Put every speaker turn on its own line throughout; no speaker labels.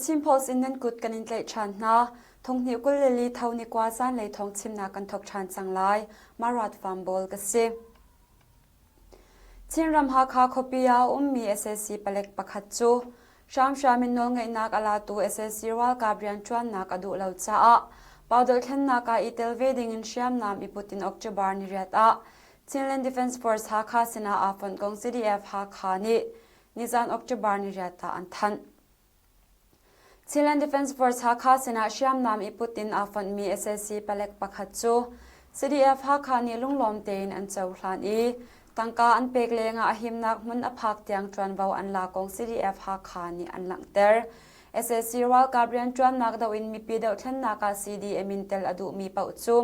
The Chin Post in nan kut kan in tlaih ṭhan hna. Thonghnih 24 tho ni kua zanlei thawng chimnak kan thawk ṭhan cang lai. Marat Farm Bawl ka si. Chinram Hakha khuapi ah a ummi sac palek pakhat cu hramhram in nawlngeihnak a latu sac ralkap rianṭuannak a duh lo caah Pau dohthlennak ah i tel ve ding in hriamnam i put in October ni riat ah Chinland Defence Force Hakha sinah aa fonh kong CDF Hakha nih nizan October ni riat ah an thanh. Chinland Defence Force Hakha sinah hriamnam i put in aa fonhmi sac palek pakhat cu CDF Hakha nih lunglawm tein an cohlan i tangka an pek lengah a himnak hmun a phak tiang ṭuanvo an la kong CDF Hakha nih an langhter. Sac ralkap rianṭuannak doh in mipi dohthlennak ah CDM in tel a duhmi paoh cu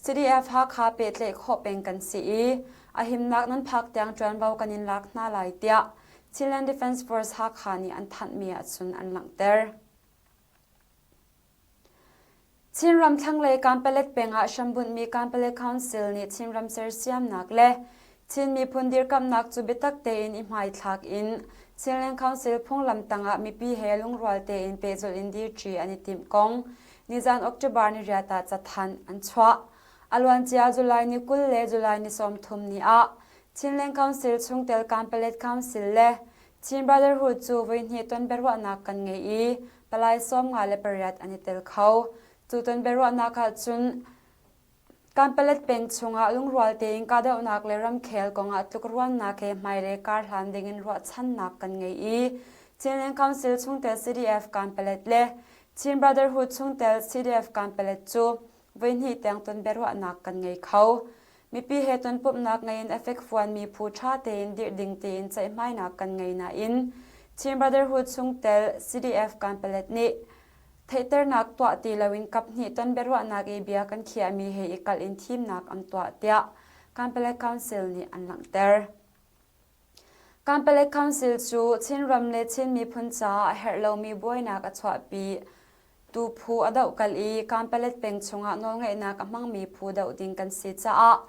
CDF Hakha pehtlaih khawh peng kan si i a himnak nan phak tiang ṭuanvo kan in lak hna lai tiah Chinland Defence Force Hakha nih an thanhmi ahcun an langhter. Chinram thlanglei Kanpalet peng ah hrambunhmi Kanpalet Council nih Chinram sersiamnak le Chin miphun dirkamhnak cu biatak tein i hmaithlak in Chinland Council phunglam tangah mipi he lungrual tein pehzulh in dirṭi an i timh kong nizan October ni riat ah cathanh an chuah. A luancia July ni 20 le July ni 30 ni ah Chinland Council chungtel Kanpalet Council le Chin Brotherhood cu voihnih ton biaruahnak kan ngei i palai 58 an i tel kho. Cu ton biaruahnak ahcun Kanpalet peng chungah lungrual tein kahdohnak le ramkhel kongah tlukruannak he hmailei karhlan dingin ruahchannak kan ngei i Chinland Council chungtel CDF Kanpalet le Chin Brotherhood chungtel CDF Kanpalet cu voihnih tiang ton biaruahnak kan ngei kho. Mipi he tonpumhnak ngei in a fekfuanmi phu ṭha tein dirh ding tiin ceihmainak kan ngei nain Chin Brotherhood chungtel CDF Kanpalet nih theihternak tuah ti loin kaphnih ton biaruahnak i bia kan khiahmi he i kalh in thimnak an tuah tiah Kanpalet Council nih an langhter. Kanpalet Council cu Chinram le Chin miphun caah a herh lomi buainak a chuahpi tu phu a dohkalh i Kanpalet peng chungah nawlngeihnak a hmangmi phu doh ding kan si caah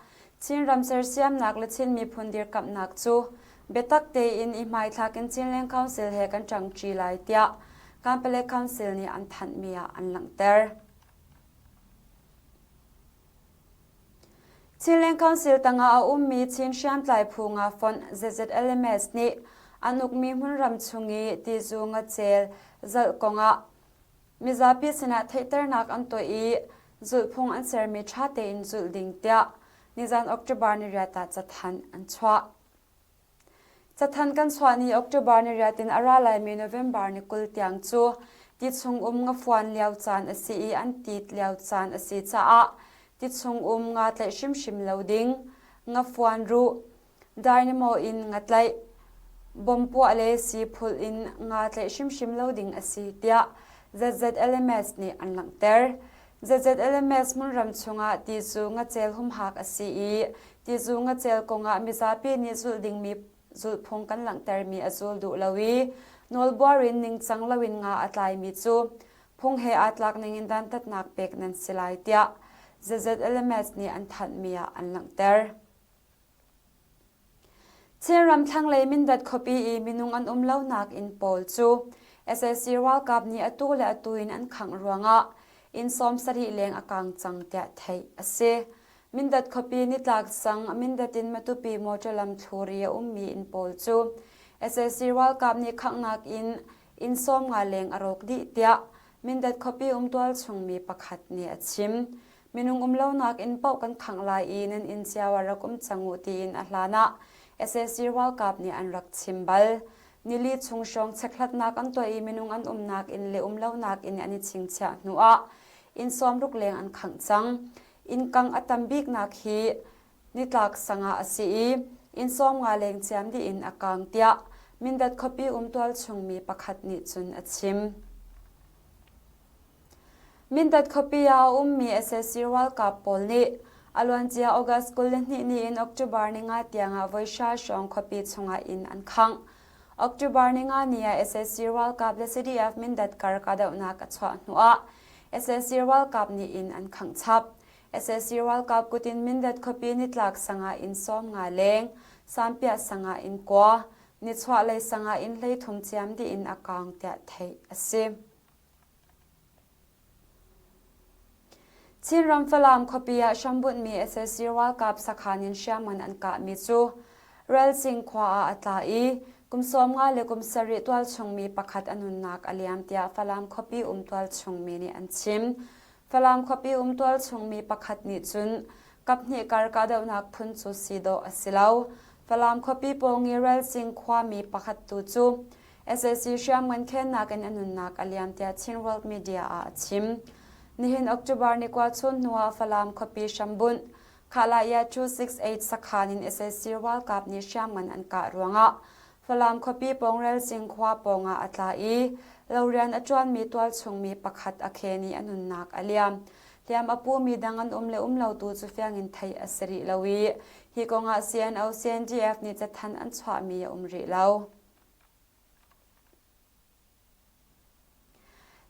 Chinram sersiamnak le Chin miphun dirkamhnak cu biatak tein i hmaithlak in Chinland Council he kan ṭangṭi lai tiah Kanpalet Council nih an thanhmi ah an langhter. Chinland Council tangah a ummi Chin hriamtlai phu nga fonh ZZLMS nih an ukmi hmunram chung i tizu ngacel zalh kongah mizapi sinah theihternak an tuah i zulhphung an sermi ṭha tein zulh ding tiah nizan October ni riat ah cathanh an chuah. Cathanh kan chuah ni October ni riat in a ra laimi November ni 20 tiang cu ti chung um ngafuan lio caan a si i an tit lio caan a si caah ti chung um nga tlaih hrimhrim lo ding, ngafuan ruh, dynamo in nga tlaih, bom puah le sii phulh in nga tlaih hrimhrim lo ding a si tiah ZZLMS nih an langhter. ZZLMS hmunram chungah ti cu ngacel humhak a si i Tizu ngacel kongah mizapi nih zulh dingmi zulhphung kan langhtermi a zul duh lo i nawlbuar in ningcang loin nga a tlaimi cu phung he aa tlak ningin dantatnak pek nan si lai tiah ZZLMS nih an thanhmi ah an langhter. Chinram thlanglei Mindat khuapi i minung an um lonak inn pawl cu sac ralkap nih atu le atu in an khangh ruangah inn 70 leng a kang cang tiah theih a si. Mindat khuapi nitlak sang Mindat in Matupi motor lam thlur i a ummi inn pawl cu sac ralkap nih khanghnak in inn 50 leng a rawk dih tiah Mindat khuapi um tualchung mi pakhat nih a chim. Minung um lonak inn paoh kan khangh lai i nan inn cio ah rak um cang u tiin a hlan ah sac ralkap nih an rak chim bal. Nili chung hrawng chekhlatnak an tuah i minung an umnak inn le um lonak inn an i chingchiah hnu ah inn 60 leng an khangh cang. Innkang a tam biknak hi nitlak sang ah a si i inn 50 leng ciam dih in a kang tiah Mindat khuapi um tualchung mi pakhat nih cun a chim. Mindat khuapi ah a ummi sac ralkap pawl nih a luancia August 22 ni in October ni nga tiangah voi hra hrawng khuapi chungah inn an khangh. October ni nga ni ah sac ralkap le CDF Mindat kar kahdohnak a chuah hnuah Sac ralkap nih inn an khangh chap. Sac ralkap kut in Mindat khuapi nitlak sang ah inn 50 leng, Sanpiah sang ah inn kua, nichuahlei sang ah inn 33 ciam dih in a kaang tiah theih a si. Chinram Falam khuapi ah hrambunhmi sac ralkap sakhan in hriamngan an kahmi cu Ralsing khua ah a tla i kum 15 le kum sarih tualchungmi pakhat a nunnak a liam tiah Falam khuapi um tualchungmi nih an chim. Falam khuapi um tualchungmi pakhat nih cun kaphnih kar kahdohnak phun cu si dawh a si lo. Falam khuapi pawng i Ralsing khuami pakhat tu cu sac hriamngan khennak in a nunnak a liam tiah Chin World Media ah a chim. Nihin October ni kua chun hnu ah Falam khuapi hrambunh Khalaya 268 sakhan in sac ralkap nih hriamngan an kah ruangah Falam khuapi pawng Relsing khua pawngah a tla i lo rian a ṭuanmi tualchungmi pakhat a khen i a nunnak a liam. Hliam a pumi dang an um le um lo tu cu fiang in theih a si rih lo i hi kongah CNO CNDF nih cathanh an chuahmi a um rih lo.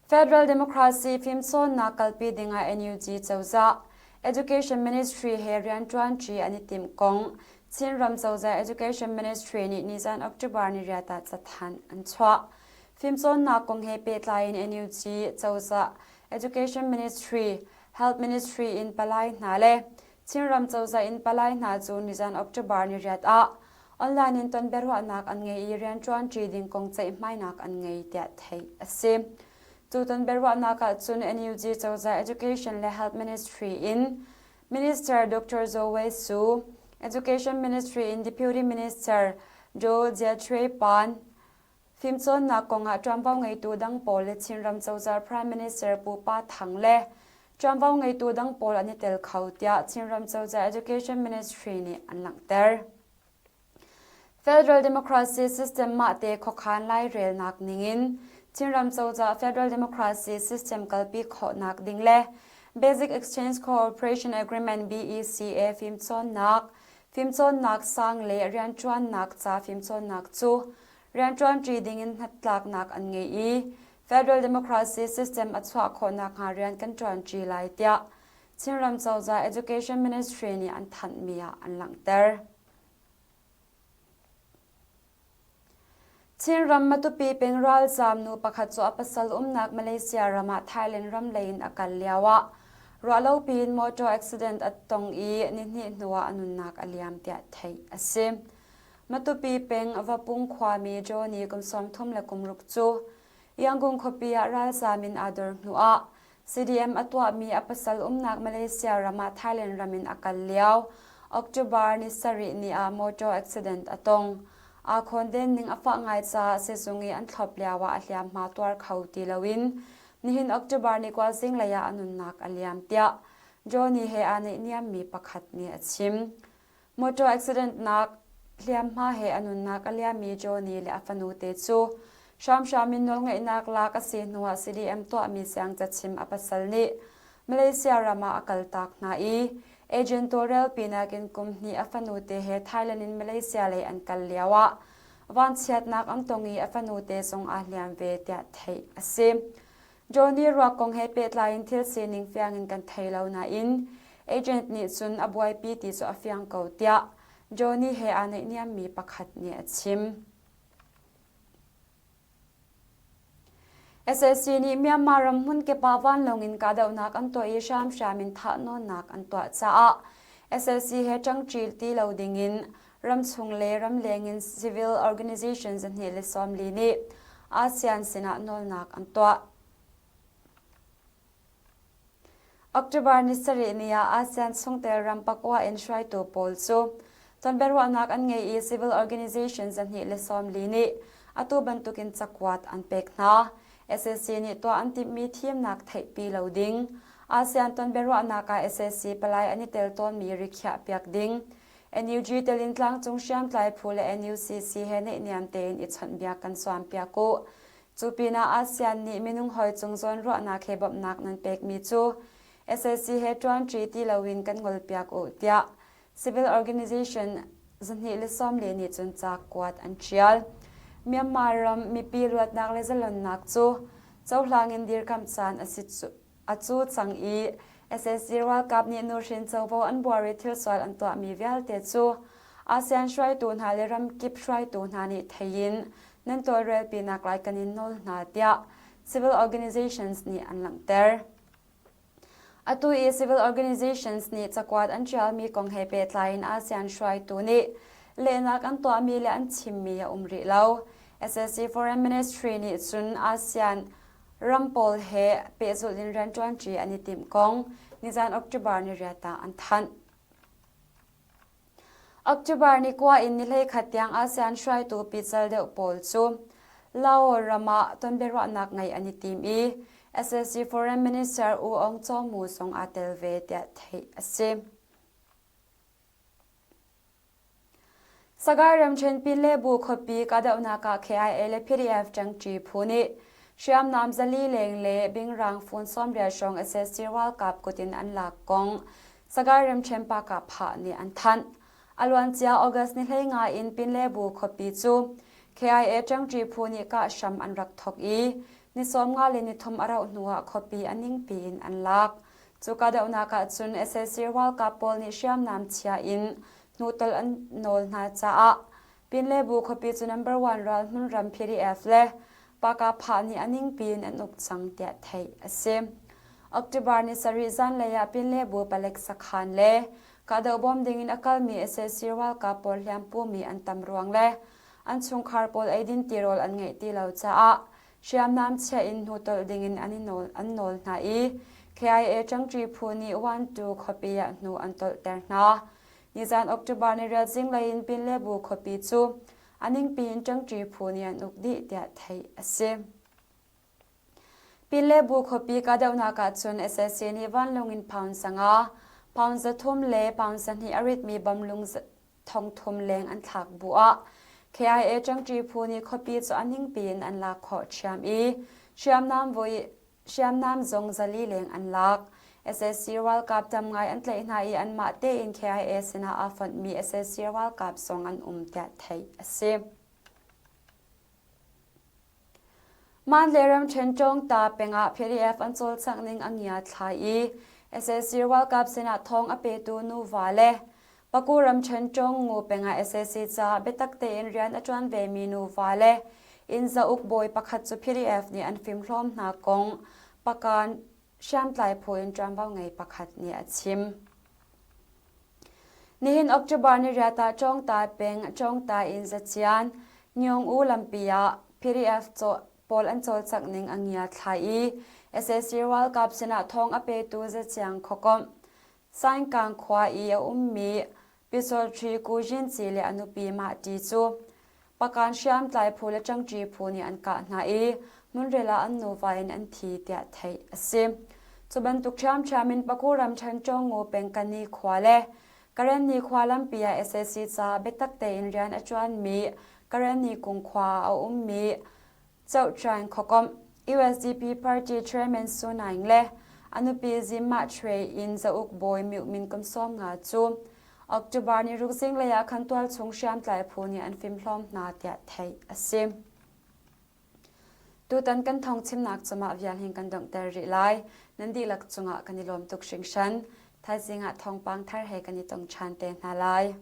Federal Democracy fimcawnnak kalpi dingah NUG cozah Education Ministry he rianṭuanṭi an i timh kong Chinram cozah Education Ministry nih nizan October ni riat ah cathanh an chuah. Fimcawnnak kong he pehtlai in NUG cozah Education Ministry, Health Ministry in palai hna le Chinram cozah in palai hna cu nizan October ni riat ah Online in ton biaruahnak an ngei i rianṭuanṭi ding kong ceihmainak an ngei tiah theih a si. Cu ton biaruahnak ah cun NUG cozah Education le Health Ministry in Minister Dr. Zaw Wei Su, Education Ministry in Deputy Minister Joe Jiachuei Pan, Fimcawnnak kongah ṭuanvo ngeitu dang pawl le Chinram cozah Prime Minister Pu Pa Thang le ṭuanvo ngeitu dang pawl an i tel kho tiah Chinram cozah Education Ministry nih an langhter. Federal Democracy System mahte khuakhan lairelnak ningin Chinram cozah Federal Democracy System kalpi khawhnak ding le Basic Exchange Cooperation Agreement BECA fimcawnnak, fimcawnnak sang le rianṭuannak ca fimcawnnak cu rianṭuanṭi dingin hnatlaknak an ngei i Federal Democracy System a chuah khawh nakhnga rian kan ṭuanṭi lai tiah Chinram cozah Education Ministry nih an thanhmi ah an langhter. Chinram Matupi peng ralzaam nu pakhat cu a pasal umnak Malaysia ram ah Thailand ram lei in a kal lioah ruahlopi in motor accident a tong i nihnih hnuah a nunnak a liam tiah theih a si. Matupi peng Vapung khuami Johnny kum 30 le kum ruk cu Yangon khuapi ah ralzaam in aa dor hnuah CDM a tuahmi a pasal umnak Malaysia ram ah Thailand ram in a kal lio October ni sarih ni ah motor accident a tong. Aa khawnden ning a fah ngai caah sizung i an thlop lio ah a hliamhma tuar kho ti loin nihin October ni kua zinglei ah a nunnak a liam tiah Johnny he aa naihniammi pakhat nih a chim. Motor accident nak hliamhma he a nunnak a liammi Johnny le a fanute cu hramhram in nawlngeihnak lak a si hnuah CDM tuahmi siangcachim a pasal nih Malaysia ram ah a kaltak hna i agent tawlrelpi nakin kum hnih a fanute he Thailand in Malaysia lei an kal lioah vanchiatnak an tong i a fanute zong aa hliam ve tiah theih a si. Johnny ruak kong he pehtlai in thil sining fiang in kan thei lo nain agent nih cun a buaipi ti cu a fiang ko tiah Johnny he aa naihniammi pakhat nih a chim. SAC nih Myanmar ram hmunkip ah vanlawng in kahdohnak an tuah i hramhram in thahnawnnak an tuah caah SAC he ṭangṭi ti lo dingin ramchung le ramleng in civil organization 240 nih ASEAN sinah nawlnak an tuah. October ni sarih ni ah ASEAN chungtel ram pakua in hruaitu pawl cu tonbiaruahnak an ngei i civil organization 240 nih atu bantukin cakuat an pek hna. SAC nih tuah an timhmi thimnak theihpi lo ding, ASEAN tonbiaruahnak ah SAC palai an i tel tawnmi rikhiah piak ding, NUG telin tlangcung hriamtlai phu le NUCC he naihniam tein i chawnhbiak kan zuampiak u. Cu pinah ASEAN nih minung hawi cung zawnruahnak he bawmhnak nan pekmi cu sac he ṭuanṭi ti loin kan ngolpiak u tiah civil organization 240 nih cun ca kuat an ṭial. Myanmar ram mipi luatnak le zalonnak cu cohlang in dirkamh caan a si A cu cang i sac ralkap nih nuhrin covo an buar i thilsual an tuahmi vialte cu ASEAN hruaitu hna le ramkip hruaitu hna nih thei in nan tawlrelpinak lai kan in nawl hna tiah civil organizations nih an langhter. Atu i civil organizations nih cakuat an ṭialmi kong he pehtlai in ASEAN hruaitu nih lehnak an tuahmi le an chimmi a um rih lo. SAC Foreign Ministry nih cun ASEAN ram pawl he pehzulh in rianṭuanṭi an i timh kong nizan October ni riat ah an thanh. October ni kua in ni 11 tiang ASEAN hruaitu pical deuh pawl cu Lao ram ah tonbiaruahnak ngeih an i tim i SAC Foreign Minister U Aung Chaw Mu zong aa tel ve tiah theih a si. Sagaing ramṭhen Pinlebu khuapi kahdohnak ah KIA le PDF ṭangṭi phu nih hriamnam 400 leng le bingrang fun 80 hrawng sac ralkap kut in an lak kong Sagaing ramṭhen Pakah nih an thanh. A luancia August ni 15 in Pinlebu khuapi cu KIA ṭangṭi phu nih kah hram an rak thawk i ni 53 le ni thum a rauh hnuah khuapi a ningpi in an lak. Cu kahdohnak ah cun sac ralkap pawl nih hriamnam chia in hnutol an nawl hna caah Pinlebu khuapi cu number one ral hmunram PDF le Pakapha nih a ningpi in an uk cang tiah theih a si. October ni sarih zanlei ah Pinlebu palek sakhan le kahdoh bawm ding in a kalmi sac ralkap pawl hliampumi an tam ruang le an chungkhar pawl eidin tirawl an ngeih ti lo caah hriamnam chiah in hnutolh ding in an i nawl, an nawl hna i KIA ṭangṭi phu nih Wantu khuapi ah hnu an tolhter hna. Nizan October ni riat zinglei in Pinlebu khuapi cu a ningpi in ṭangṭi phu nih an uk dih tiah theih a si. Pinlebu khuapi kahdohnak ah cun sac nih vanlawng in pound 500, pound 300 le pound 2 a ritmi bomlung 3000 leng an thlak bu ah KIA ṭangṭi phu nih khuapi cu a ningpi in an lak khawh ṭhiam i hriamnam voi hriamnam zong 400 leng an lak. Sac ralkap tam ngai an tlaih hna i anmah tein KIA sinah aa fonhmi sac ralkap zong an um tiah theih a si. Mandalay ramṭhen Ṭawngta peng ah PDF an cawlcangh ning a ngia thlai i sac ralkap sinah thawng a petu nuva le Paku ramṭhen Ṭawngngu peng ah sac caah biatak tein rian a ṭuan vemi nuva le inn zauk bawi pakhat cu PDF nih an fimhlawm hna kong Pakan hriamtlai phu in ṭuanvo ngei pakhat nih a chim. Nihin October ni riat ah Ṭawngta peng Ṭawngta in Zacian Nyung-u lampi ah PDF pawl an cawlcangh ning a ngia thlai i sac ralkap sinah thawng a petu Zaciang khuakomh Sainkang khua i a ummi Pyusawhṭi Ku Jinci le a nupi Mah Ṭi cu Pakan hriamtlai phu le ṭangṭi phu nih an kah hna i hmunrel ah an nuva in an thi tiah theih a si. Cu bantuk ṭhiamṭhiam in Paku ramṭhen Ṭawngngu peng Kani khua le Karenni khua lampi ah sac caah biatak tein rian a ṭuanmi Karenni Kung khua ah a ummi Cohtrain khuakomh USDP party chairman Su Naing le a nupi Zim Mah Shwe in zauk bawi Myo Min kum 50 cu October ni ruk zinglei ah khan tualchung hriamtlai phu nih an fimhlawm hna tiah theih a si. Tutan kan thawng chimnak cu mah vial hin kan donghter rih lai. Nan dihlak cungah kan i lawm tuk hringhran. Thaizing ah thawngpang thar he kan i tong ṭhan te hna lai.